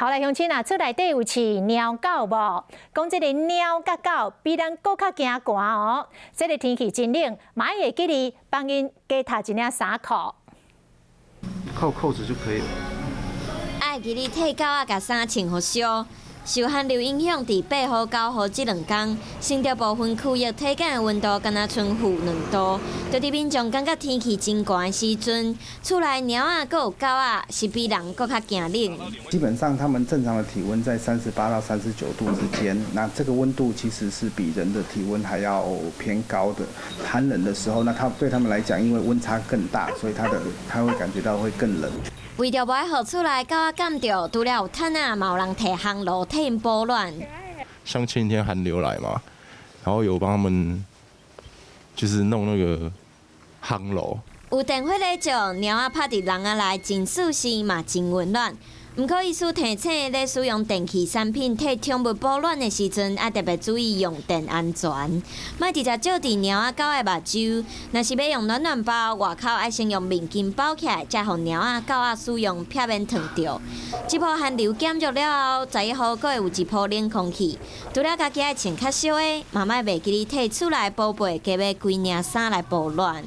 好來，鄉親啊，厝內底有飼貓狗無？講這个貓佮狗比人閣較驚寒哦。這个天氣真冷，嘛愛會記得幫𪜶加套一領衫褲。扣扣子就可以了。愛記得替狗仔共衫穿予燒。受寒流影響，佇8號、9號這兩工，新竹部分區域體感溫度敢若賰-2度。就佇民眾感覺天氣真寒的時陣，厝內貓仔閣有狗仔是比人閣較驚冷。基本上，他們正常的體溫在38到39度之間，那這個溫度其實是比人的體溫還要偏高的。寒冷的時候，那他對他們來講，因為溫差更大，所以他會感覺到會更冷。為著無愛予厝內狗仔感著，除了有毯仔，嘛有人提烘爐替𪜶保暖。像前天寒流來嘛，然後有幫他們就是弄那個烘爐。有電火咧照，貓仔趴佇籠仔內真舒適嘛，真溫暖。毋過醫師提醒，咧使用電器產品替寵物保暖的時陣，愛特別注意用電安全，莫直接照佇貓仔狗的目睭。若是欲用暖暖包，外口愛先用面巾包起來，才予貓仔狗仔使用，避免燙著。這波寒流減弱了後，11號閣會有一波冷空氣。除了家己愛穿較少的，嘛莫袂記得替厝內寶貝加買幾領衫來保暖。